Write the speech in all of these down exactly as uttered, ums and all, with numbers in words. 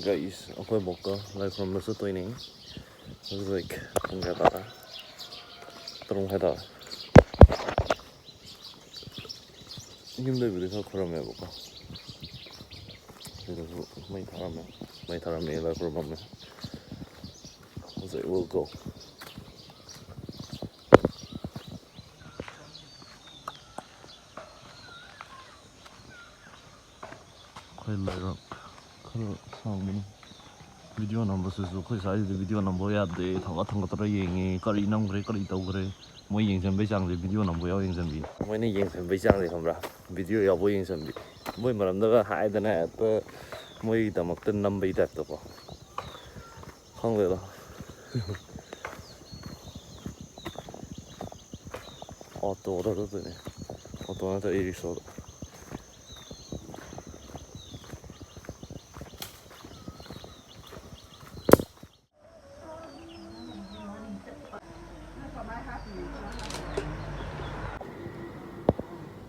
Guys, ꯑꯩꯈꯣꯏ ꯕꯣꯛꯀ ꯂꯥꯏ ꯈꯨꯔꯨꯝꯕ ꯆꯠꯇꯣꯏꯅꯦ꯫ ꯍꯧꯖꯤꯛ ꯄꯨꯡ ꯀꯌꯥ ꯇꯥꯔꯦ? ꯇꯔꯨꯛ ꯃꯈꯥꯏ ꯇꯥꯔꯦ꯫ ꯌꯨꯝꯗꯩꯕꯨꯗꯤ ꯈꯔ ꯈꯨꯔꯝꯃꯦꯕꯀꯣ꯫ ꯁꯤꯗꯁꯨ ꯃꯩ ꯊꯥꯔꯝꯃꯦ꯫ ꯃꯩ ꯊꯥꯔꯝꯃꯦ, ꯂꯥꯏ ꯈꯨꯔꯨꯝꯃꯝꯃꯦ꯫ ꯍꯧꯖꯤꯛ we'll go꯫ ꯑꯩꯈꯣꯏ ꯂꯩꯔꯛ ꯈꯔ ꯁꯥꯡꯕꯅꯤ꯫ ꯚꯤꯗꯤꯑꯣ ꯅꯝꯕꯁꯤꯁꯨ ꯑꯩꯈꯣꯏ ꯁ꯭ꯋꯥꯏꯁꯤꯗ ꯚꯤꯗꯤꯑꯣ ꯅꯝꯕ ꯌꯥꯗꯦ꯫ ꯊꯥꯡꯒꯠ ꯊꯥꯡꯒꯠꯇꯅ ꯌꯦꯡꯉꯤ, ꯀꯔꯤ ꯅꯝꯈ꯭ꯔꯦ, ꯀꯔꯤ ꯇꯧꯈ꯭ꯔꯦ꯫ ꯃꯣꯏ ꯌꯦꯡꯁꯤꯟꯕꯩ ꯆꯥꯡꯁꯦ ꯚꯤꯗꯤꯑꯣ ꯅꯝꯕ ꯌꯥꯎ ꯌꯦꯡꯁꯤꯟꯕꯤ꯫ ꯃꯣꯏꯅ ꯌꯦꯡꯁꯤꯟꯕꯩ ꯆꯥꯡꯁꯦ ꯈꯪꯕ꯭ꯔꯥ? ꯚꯤꯗꯤꯑꯣ ꯌꯥꯎꯕ ꯌꯦꯡꯁꯤꯟꯕꯤ꯫ ꯃꯣꯏ ꯃꯔꯝꯗꯒ ꯍꯥꯏꯗꯅ ꯍꯦꯛꯇ ꯃꯣꯏꯒꯤꯗꯃꯛꯇ ꯅꯝꯕꯩ ꯇꯥꯏꯞꯇꯀꯣ꯫ ꯈꯪꯗꯦꯗ꯫ ꯑꯣꯇꯣꯗ ꯆꯠꯇꯣꯏꯅꯦ꯫ ꯑꯣꯇꯣ ꯅꯠꯇ꯭ꯔ ꯏ ꯔꯤꯛꯁꯣꯗ꯫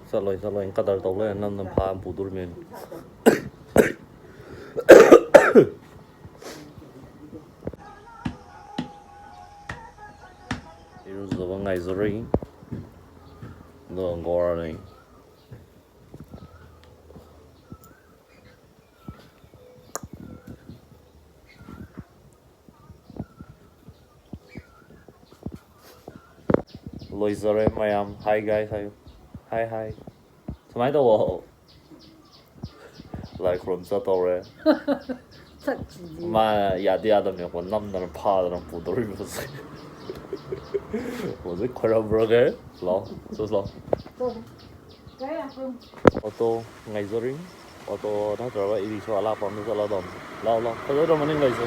ꯆꯠꯂꯣꯏ, ꯆꯠꯂꯣꯏ꯫ ꯀꯗꯔ ꯇꯧ ꯂꯩꯔꯦ꯫ ꯅꯝ ꯅꯝ ꯐꯥ ꯑꯃ ꯄꯨꯗꯣꯔꯤꯃꯦ꯫ ꯏꯔꯨꯖꯕ ꯉꯥꯏꯖꯔꯤ꯫ ꯑꯗꯣ ꯒꯣꯔꯅꯤ꯫ ꯂꯣꯏꯖꯔꯦ ꯃꯌꯥꯝ꯫ Hi guys ꯍꯥꯏꯌꯨ꯫ Hi hi꯫ ꯁꯨꯃꯥꯏꯅ ꯇꯧꯋꯣ꯫ ꯂꯥꯏ ꯈꯨꯔꯨꯝ ꯆꯠꯇꯧꯔꯦ꯫ ꯁꯛꯁꯤꯗꯤ꯫ ꯃꯥ ꯌꯥꯗꯤ ꯌꯥꯗꯕꯅꯦꯀꯣ, ꯅꯝꯗꯅ ꯐꯥꯗꯅ ꯄꯨꯗꯧꯔꯤꯕꯁꯦ꯫ ꯍꯧꯖꯤꯛ ꯈꯣꯏꯔꯝꯕ꯭ꯔꯒꯦ꯫ ꯂꯥꯛꯑꯣ, ꯆꯠꯁꯤ ꯂꯥꯛꯑꯣ꯫ ꯆꯠꯂꯣ꯫ ꯀꯔꯤ ꯌꯥꯝ ꯀꯨꯏ-, ꯑꯣꯇꯣ ꯉꯥꯏꯖꯔꯤ꯫ ꯑꯣꯇꯣ ꯅꯠꯇ꯭ꯔꯒ ꯏꯔꯤꯛꯁꯣ ꯑꯂꯥꯞꯄ ꯑꯃꯗ ꯆꯠꯂꯗꯧꯅꯤ꯫ ꯂꯥꯛꯑꯣ, ꯂꯥꯛꯑꯣ꯫ ꯐꯖꯗ꯭ꯔꯣ ꯃꯅꯤꯡ ꯂꯩꯁꯦ?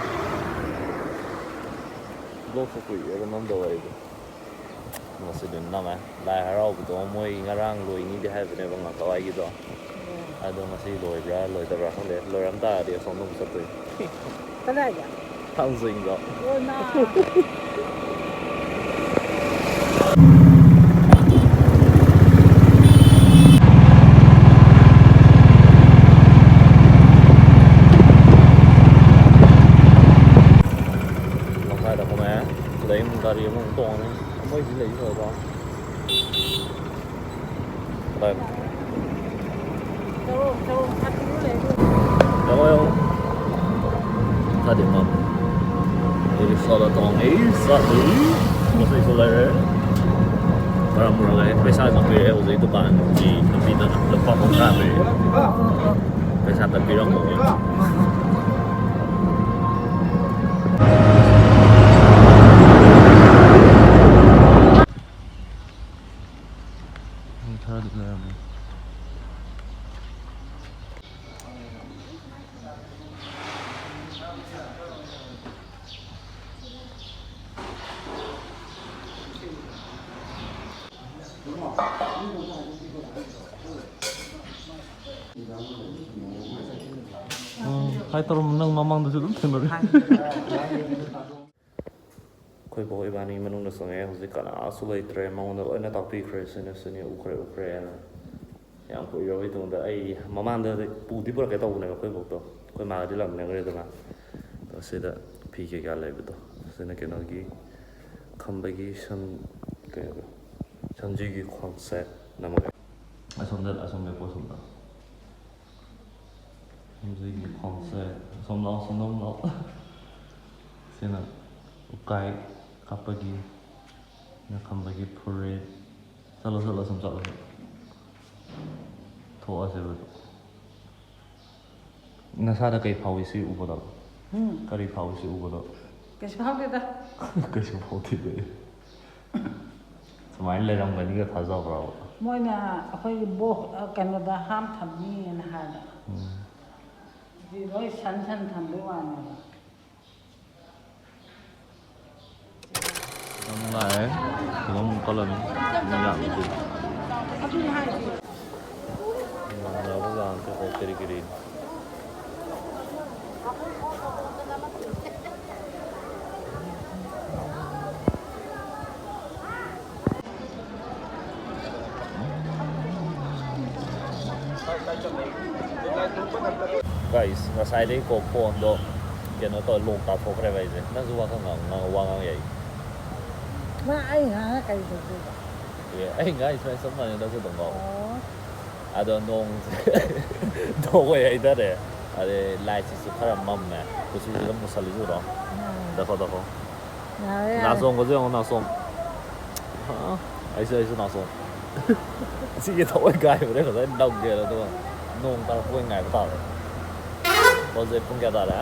ꯕ꯭ꯂꯣꯛꯁꯦ ꯀꯨꯏꯔꯦꯕ ꯅꯝꯗꯕ ꯑꯩꯗꯣ꯫ ꯉꯁꯤꯗꯤ ꯅꯝꯃꯦ꯫ ꯂꯥꯏ ꯍꯔꯥꯎꯕꯗꯣ ꯃꯣꯏ ꯉꯔꯥꯡ ꯂꯣꯏꯅꯤꯗꯤ ꯍꯥꯏꯕꯅꯦꯕ ꯉꯥꯡꯀꯋꯥꯏꯒꯤꯗꯣ꯫ ꯑꯗꯣ ꯉꯁꯤ ꯂꯣꯏꯕ꯭ꯔꯥ ꯂꯣꯏꯗꯕ꯭ꯔꯥ ꯈꯪꯗꯦ꯫ ꯂꯣꯏꯔꯝ ꯇꯥꯔꯗꯤ ꯑꯁꯣꯝꯗ ꯑꯃꯨꯛ ꯆꯠꯇꯣꯏꯅꯤ꯫ ꯀꯗꯥꯏꯗ? ꯊꯥꯡꯖꯤꯡꯗ꯫ ꯑꯣ, ꯅꯥ꯫ ꯇꯣꯡꯉꯦ꯫ ꯃꯣꯏꯗꯤ ꯂꯩ ꯂꯣꯏꯔꯕ? ꯀꯗꯥꯏ? ꯆꯔꯣꯡ ꯆꯔꯣꯡ ꯐꯥꯠꯇ꯭ꯔꯤꯕ ꯂꯩꯕ꯫ ꯌꯦꯡꯉꯣ, ꯌꯦꯡꯉꯣ꯫ ꯈꯔꯗꯤ ꯃꯝꯃꯦ꯫ ꯑꯩꯗꯤ ꯁꯣꯗ ꯇꯣꯡꯉꯤ, ꯆꯠꯂꯤ꯫ ꯃꯁꯤꯁꯨ ꯂꯩꯔꯦ꯫ ꯃꯔꯝ ꯑꯣꯏꯔꯒ ꯑꯩ ꯄꯩꯁꯥꯁꯨ ꯄꯤꯔꯛꯑꯦ ꯍꯧꯖꯤꯛ ꯗꯨꯀꯥꯟꯒꯤ ꯅꯨꯄꯤꯗꯨꯅ ꯂꯨꯄꯥ ꯀꯨꯟꯊ꯭ꯔꯥ ꯄꯤꯔꯛꯑꯦ꯫ ꯄꯩꯁꯥ ꯈꯔ ꯄꯤꯔꯝꯃꯣ꯫ ꯃꯤ ꯈꯔꯗꯤ ꯂꯩꯔꯝꯃꯦ꯫ ꯎꯝ, ꯍꯥꯏ ꯇꯧꯔꯝꯃꯣ, ꯅꯪ ꯃꯃꯥꯡꯗꯁꯨ ꯑꯗꯨꯝ ꯊꯦꯡꯅꯔꯦ꯫ ꯑꯩꯈꯣꯏ ꯕꯣꯛ ꯏꯕꯥꯅꯤ ꯃꯅꯨꯡꯗ ꯆꯪꯉꯛꯑꯦ꯫ ꯍꯧꯖꯤꯛ ꯀꯅꯥꯁꯨ ꯂꯩꯇ꯭ꯔꯦ꯫ ꯃꯉꯣꯟꯗ ꯂꯣꯏꯅ ꯇꯥꯛꯄꯤꯈ꯭ꯔꯦ, ꯁꯤꯅ ꯁꯤꯅꯤ, ꯎꯈ꯭ꯔꯦ, ꯎꯈ꯭ꯔꯦꯅ꯫ ꯌꯥꯝ ꯀꯨꯏꯔꯕꯩ ꯇꯨꯡꯗ ꯑꯩ ꯃꯃꯥꯡꯗ ꯄꯨꯗꯤ ꯄꯨꯔꯛꯀꯦ ꯇꯧꯕꯅꯦꯕ ꯑꯩꯈꯣꯏ ꯕꯣꯛꯇꯣ꯫ ꯑꯩꯈꯣꯏ ꯃꯥꯒꯗꯤ ꯂꯝ ꯂꯦꯟꯈ꯭ꯔꯦꯗꯅ꯫ ꯑꯗꯣ ꯁꯤꯗ ꯐꯤ ꯀꯩꯀꯥ ꯂꯩꯕꯗꯣ꯫ ꯁꯤꯅ ꯀꯩꯅꯣꯒꯤ ꯈꯝꯕꯒꯤ ꯁꯝ-, ꯀꯩ ꯍꯥꯏꯕ? ꯁꯝꯖꯤꯒꯤ ꯈ꯭ꯋꯥꯡꯁꯦꯠ ꯑꯃꯒ꯫ ꯑꯁꯣꯝꯗ, ꯑꯁꯣꯝꯗ ꯄꯣꯠ ꯁꯣꯝꯗ꯫ ꯁꯝꯖꯤꯒꯤ ꯈ꯭ꯋꯥꯡꯁꯦꯠ꯫ ꯑꯁꯣꯝ ꯂꯥꯛꯑꯣ, ꯑꯁꯣꯝꯗ ꯑꯃꯨꯛ ꯂꯥꯛꯑꯣ꯫ ꯁꯤꯅ ꯎꯀꯥꯏ ꯀꯥꯞꯄꯒꯤ, ꯅꯈꯝꯕꯒꯤ ꯐꯨꯔꯤꯠ꯫ ꯆꯠꯂꯣ, ꯆꯠꯂꯣ, ꯁꯨꯝ ꯆꯠꯂꯣ, ꯆꯠꯂꯣ꯫ ꯊꯣꯛꯑꯁꯦꯕ ꯑꯗꯨ꯫ ꯅꯁꯥꯗ ꯀꯩ ꯐꯥꯎꯏ ꯁꯤ ꯎꯕꯗꯣ? ꯎꯝ꯫ ꯀꯔꯤ ꯐꯥꯎꯏ ꯁꯤ ꯎꯕꯗꯣ? ꯀꯩꯁꯨ ꯐꯥꯎꯗꯦꯗ꯫ ꯀꯩꯁꯨ ꯐꯥꯎꯗꯦꯗ꯫ ꯁꯨꯃꯥꯏꯅ ꯂꯩꯔꯝꯒꯅꯤꯒ ꯊꯥꯖꯕ꯭ꯔꯕ? ꯃꯣꯏꯅ ꯑꯩꯈꯣꯏꯒꯤ ꯕꯣ-, ꯀꯩꯅꯣꯗ ꯍꯥꯝ ꯊꯝꯅꯤꯅ ꯍꯥꯏꯕ꯫ ꯎꯝ꯫ ꯁꯤ ꯂꯣꯏ ꯁꯟ ꯁꯟ ꯊꯝꯕꯩ ꯋꯥꯅꯦꯕ꯫ ꯌꯥꯝ ꯅꯨꯡꯉꯥꯏꯔꯦ꯫ ꯐꯤꯂꯝ ꯀꯜꯂꯅꯤ꯫ ꯃꯤ ꯌꯥꯝꯃꯤꯗꯨ꯫ ꯏꯃꯥꯟꯅꯕ ꯂꯥꯛꯑꯒ ꯀꯔꯤ ꯀꯔꯤ꯫ Guys, ꯉꯁꯥꯏꯗꯩꯀꯣ ꯐꯣꯟꯗꯣ ꯀꯩꯅꯣ ꯇꯧꯔ ꯂꯣꯛ ꯇꯥꯊꯣꯛꯈ꯭ꯔꯦꯕ ꯑꯩꯁꯦ꯫ ꯅꯪꯁꯨ ꯋꯥ ꯈꯔ ꯉꯥꯡ-, ꯉꯥꯡ-, ꯋꯥ ꯉꯥꯡ ꯌꯥꯏ꯫ ꯃꯥ ꯑꯩ ꯉꯥꯡꯉ ꯀꯔꯤ ꯇꯧꯗꯣꯏꯕ? ꯑꯦ, ꯑꯩ ꯉꯥꯡꯉꯤ ꯁꯨꯃꯥꯏꯅ ꯆꯞ ꯃꯥꯟꯅꯩ, ꯅꯪꯁꯨ ꯑꯗꯨꯝ ꯉꯥꯡꯉꯣ꯫ ꯑꯣ꯫ ꯑꯗꯣ ꯅꯣꯡꯁꯦ ꯅꯣꯡ ꯑꯣꯏ ꯍꯥꯏꯇꯥꯔꯦ꯫ ꯑꯗꯩ ꯂꯥꯏꯠꯁꯤꯁꯨ ꯈꯔ ꯃꯝꯃꯦ꯫ ꯀꯨꯆꯨꯁꯤꯗ ꯃꯨꯁꯜꯂꯤꯁꯤ ꯎꯔꯣ꯫ ꯎꯝ꯫ ꯗꯐꯣ ꯗꯐꯣ꯫ ꯌꯥꯔꯦ, ꯌꯥꯔꯦ꯫ ꯅꯥꯆꯣꯝꯒꯁꯦ ꯌꯦꯡꯉꯣ, ꯅꯥꯆꯣꯝ꯫ ꯑꯥ, ꯑꯩꯁꯨ, ꯑꯩꯁꯨ ꯅꯥꯆꯣꯝ꯫ ꯁꯤꯒꯤ ꯊꯋꯥꯏ ꯀꯥꯏꯕꯅꯦ ꯉꯁꯥꯏ ꯅꯝꯒꯦꯅ, ꯑꯗꯨꯒ ꯅꯣꯡ ꯇꯥꯔꯛꯄ ꯑꯣꯏꯅ ꯉꯥꯏꯕ ꯇꯥꯔꯦ꯫ ꯍꯧꯖꯤꯛ ꯄꯨꯡ ꯀꯌꯥ ꯇꯥꯔꯦ?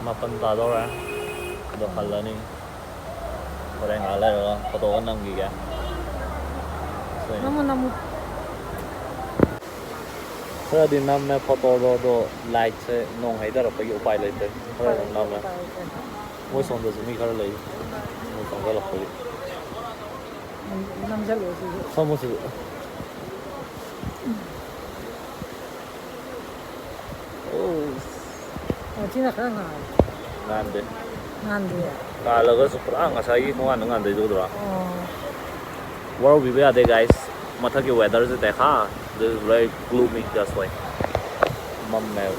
ꯃꯥꯄꯟ ꯇꯥꯗꯧꯔꯦ꯫ ꯑꯗꯣ ꯍꯜꯂꯅꯤ꯫ ꯍꯣꯔꯦꯟ ꯉꯥꯏꯍꯥꯛ ꯂꯩꯔꯒ ꯐꯣꯇꯣꯒ ꯅꯝꯈꯤꯒꯦ꯫ ꯅꯝꯃꯣ, ꯅꯝꯃꯣ꯫ ꯈꯔꯗꯤ ꯅꯝꯃꯦ ꯐꯣꯇꯣꯗꯣ, ꯑꯗꯣ ꯂꯥꯏꯠꯁꯦ ꯅꯣꯡ ꯍꯩꯊꯔꯛꯄꯒꯤ ꯎꯄꯥꯏ ꯂꯩꯇ꯭ꯔꯦ꯫ ꯈꯔ ꯑꯗꯨꯝ ꯅꯝꯃꯦ꯫ ꯎꯄꯥꯏ ꯂꯩꯇ꯭ꯔꯦ꯫ ꯃꯣꯏ ꯁꯣꯝꯗꯁꯨ ꯃꯤ ꯈꯔ ꯂꯩ꯫ ꯃꯣꯏ ꯆꯪꯁꯤꯜꯂꯛꯄꯒꯤ꯫ ꯅꯝꯁꯤꯜꯂꯣ ꯁꯤꯁꯨ꯫ ꯐꯝꯃꯣ ꯁꯤꯗ꯫ ꯑꯣ꯫ ꯑꯣ, ꯁꯤꯅ ꯈꯔ ꯉꯥꯜꯂꯦ꯫ ꯉꯥꯟꯗꯦ꯫ ꯉꯥꯟꯗꯦ꯫ ꯉꯥꯜꯂꯒꯁꯨ ꯄꯨꯔꯥ ꯉꯁꯥꯏꯒꯤ ꯊꯣꯡꯒꯥꯟꯗ ꯉꯥꯟꯗꯩꯗꯣ ꯎꯗ꯭ꯔꯣ? ꯑꯣ꯫ ꯋꯥꯔꯧꯕꯤꯕ ꯌꯥꯗꯦ, guys꯫ ꯃꯊꯛꯀꯤ weatherꯁꯦ ꯗꯦꯈꯥ꯫ This is very gloomy, just like꯫ ꯃꯝꯃꯦꯕ꯫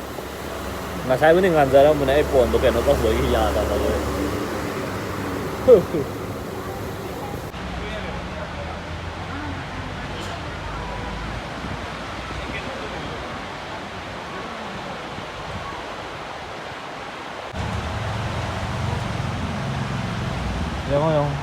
ꯉꯁꯥꯏꯕꯨꯗꯤ ꯉꯥꯟꯖꯔꯝꯕꯅꯦ, ꯑꯩ ꯐꯣꯟꯗꯣ ꯀꯩꯅꯣ ꯇꯧꯕꯒꯤ ꯌꯥꯗꯕꯒꯤ꯫ ꯌꯦꯡꯉꯣ, ꯌꯦꯡꯉꯣ꯫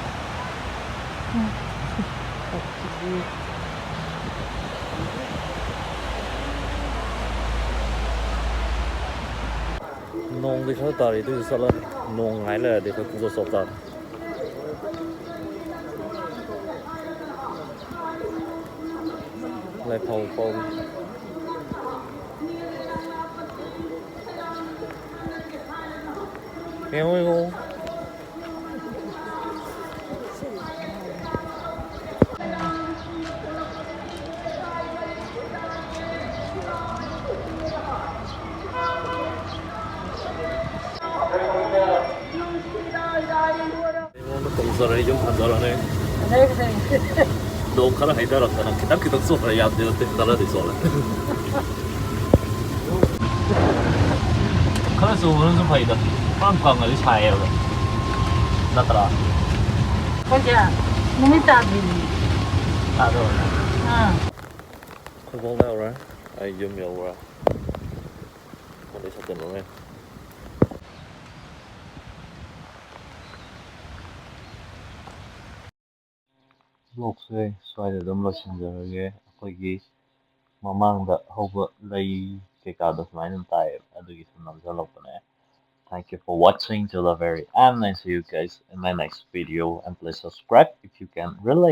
ꯅꯣꯡꯗꯤ ꯈꯔ ꯇꯥꯔꯤ, ꯑꯗꯨꯏꯁꯨ ꯆꯠꯂꯅꯤ꯫ ꯅꯣꯡ ꯉꯥꯏ ꯂꯩꯔꯗꯤ ꯑꯩꯈꯣꯏ ꯄꯨꯡꯆꯣꯠ ꯆꯣꯠ ꯇꯥꯔꯦ꯫ ꯂꯥꯏꯐꯥꯎ ꯐꯥꯎꯔꯤ꯫ ꯌꯦꯡꯉꯣ, ꯌꯦꯡꯉꯣ꯫ ꯑꯩꯉꯣꯟꯗ ꯇꯧꯖꯔꯦ, ꯌꯨꯝ ꯍꯟꯖꯔꯅꯤ꯫ ꯐꯖꯩ, ꯐꯖꯩ꯫ ꯅꯣꯡ ꯈꯔ ꯍꯩꯊꯔꯛꯇꯅ ꯈꯤꯇꯪ ꯈꯤꯇꯪ ꯆꯣꯠꯈ꯭ꯔꯦ, ꯌꯥꯝꯗꯤ ꯅꯠꯇꯦ, ꯈꯔꯗꯤ ꯆꯣꯠꯂꯦ꯫ ꯈꯔ ꯆꯨꯕꯅꯁꯨ ꯐꯩꯗ, ꯄꯨꯔꯥ ꯀꯪꯉꯗꯤ ꯁꯥꯏꯌꯦꯕ꯫ ꯅꯠꯇ꯭ꯔꯥ? ꯑꯩꯈꯣꯏꯁꯦ ꯅꯨꯃꯤꯠ ꯇꯥꯗ꯭ꯔꯤꯅꯤ꯫ ꯇꯥꯗꯧꯔꯦ꯫ ꯑꯥ꯫ ꯈꯨꯜꯕꯣꯡꯗ ꯌꯧꯔꯦ꯫ ꯑꯩ ꯌꯨꯝ ꯌꯧꯔꯦ꯫ ꯃꯣꯟꯗꯩ ꯁꯥꯇꯤꯟ ꯂꯧꯔꯦ꯫ ꯕ꯭ꯂꯣꯛꯁꯦ ꯁ꯭ꯋꯥꯏꯗ ꯑꯗꯨꯝ ꯂꯣꯏꯁꯤꯟꯖꯔꯒꯦ꯫ ꯑꯩꯈꯣꯏꯒꯤ ꯃꯃꯥꯡꯗ ꯍꯧꯕ ꯂꯩ ꯀꯩꯀꯥꯗꯣ ꯁꯨꯃꯥꯏꯅ ꯑꯗꯨꯝ ꯇꯥꯏꯌꯦꯕ, ꯑꯗꯨꯒꯤ ꯁꯨꯝ ꯅꯝꯖꯜꯂꯛꯄꯅꯦ꯫ Thank you for watching till the very end and see you guys in my next video and please subscribe if you can relate.